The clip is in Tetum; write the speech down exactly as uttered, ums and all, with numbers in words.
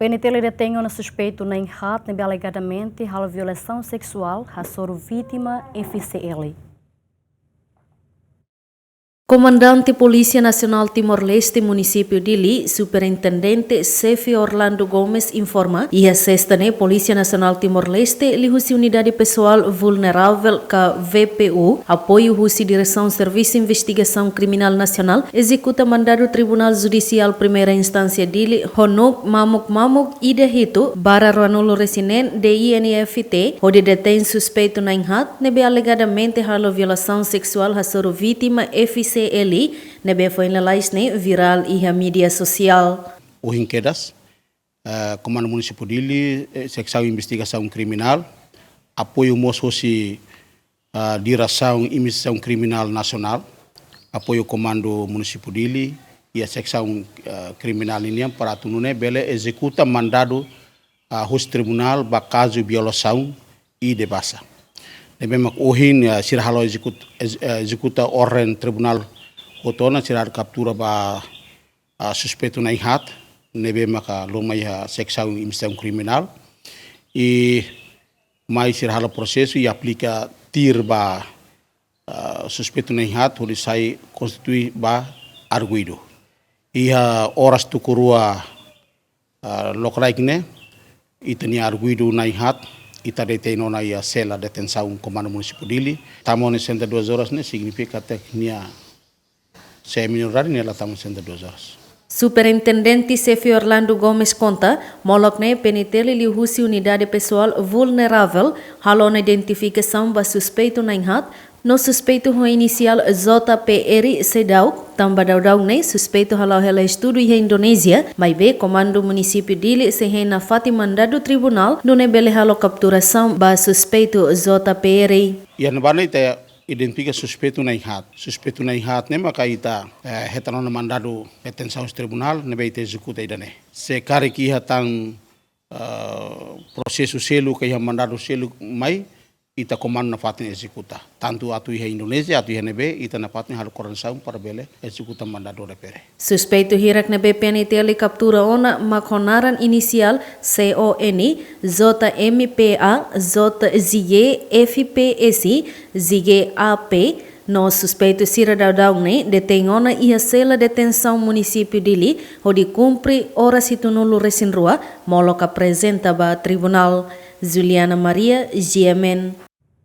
PNTL detein ona suspeitu na'in-haat ne'ebé alegadamente halo violasaun seksuál hasoru vítima F C L. Komandante Polísia Nasionál Timor-Leste Munisípiu Dili, Superintendente Xefe Orlando Gomes informa, iha sesta ne'e Polísia Nasionál Timor-Leste liuhusi Unidade Pesoál Vulnerável ka V P U, apoiu husi Diresaun Servisu Investigasaun Kriminál Nasionál, ezekuta mandadu Tribunál Judisiál Primeira Instánsia Dili, ho nuuk mamuk-mamuk ida hitu barra ruanulu-resin-neen D I N F T, hodi detein suspeitu na'in-haat ne'ebé alegadamente halo violasaun seksuál hasoru vítima F C L, ne'ebé foin lalais ne'e virál iha mídia sosiál. Ohin kedas, eh, Komandu Munisípiu Dili, eh, Seksaun Investigasaun Kriminál, apoiu mós husi, ah, Diresaun Investigasaun Kriminál Nasionál, apoiu Komandu Munisípiu Dili, iha Seksaun, ah, Kriminál ninian para atu nune'e bele ezekuta mandadu, ah, husi tribunál ba kazu violasaun I D basa. Ne'ebé mak ohin, ah, sira halo ezekut-, ez-, eh, ezekuta orden tribunál hotu ona, sira kaptura ba, ah, suspeitu na'in-haat, ne'ebé maka lori mai iha Seksaun Investigasaun Kriminál. I mai sira halo prosesu i aplika tir ba, ah, suspeitu na'in-haat hodi sai konstitui ba arguidu. Iha oras tuku rua, ah, lokraik ne'e, ita-nia arguidu na'in-haat, ita detein ona iha sela detensaun Komandu Munisípiu Dili. Tama ona sessenta e duas horas ne'e signifika katak nia se minoridade ne'e la tama sessenta e duas horas. Superintendente Xefe Orlando Gomes konta, molok ne'e PNTL liuhusi Unidade Pesoál Vulnerável halo ona identifikasaun ba suspeitu na'in-haat, no suspeitu ho inisiál J P R seidauk, tanba daudaun ne'e suspeitu hala'o hela estudu iha Indonézia, maibé Komandu Munisípiu Dili sei hein nafatin mandadu tribunál, nune'e bele halo kapturasaun ba suspeitu J P R. Iha ne'ebá ne'e ita identifika suspeitu na'in-haat. Suspeitu na'in-haat ne'e maka ita, eh, hetan ona mandadu detensaun tribunál, ne'ebé ita ezekuta ida-ne'e. Se karik iha tan, eh, prosesu seluk ka iha mandadu seluk mai, ita komandu nafatin ezekuta. Tantu atu iha Indonézia, atu iha ne'ebé, ita nafatin halo koordenasaun para bele ezekuta mandadu D P R. Suspeitu hirak ne'ebé PNTL kaptura ona mak ho naran inisiál C O N, J M P A, J J F P S, J J A P, no suspeitu sira daudaun ne'e detein ona iha sela detensaun Munisípiu Dili, hodi kumpre oras hitunulu-resin-rua, molok aprezenta ba tribunál. Juliana Maria, G M N.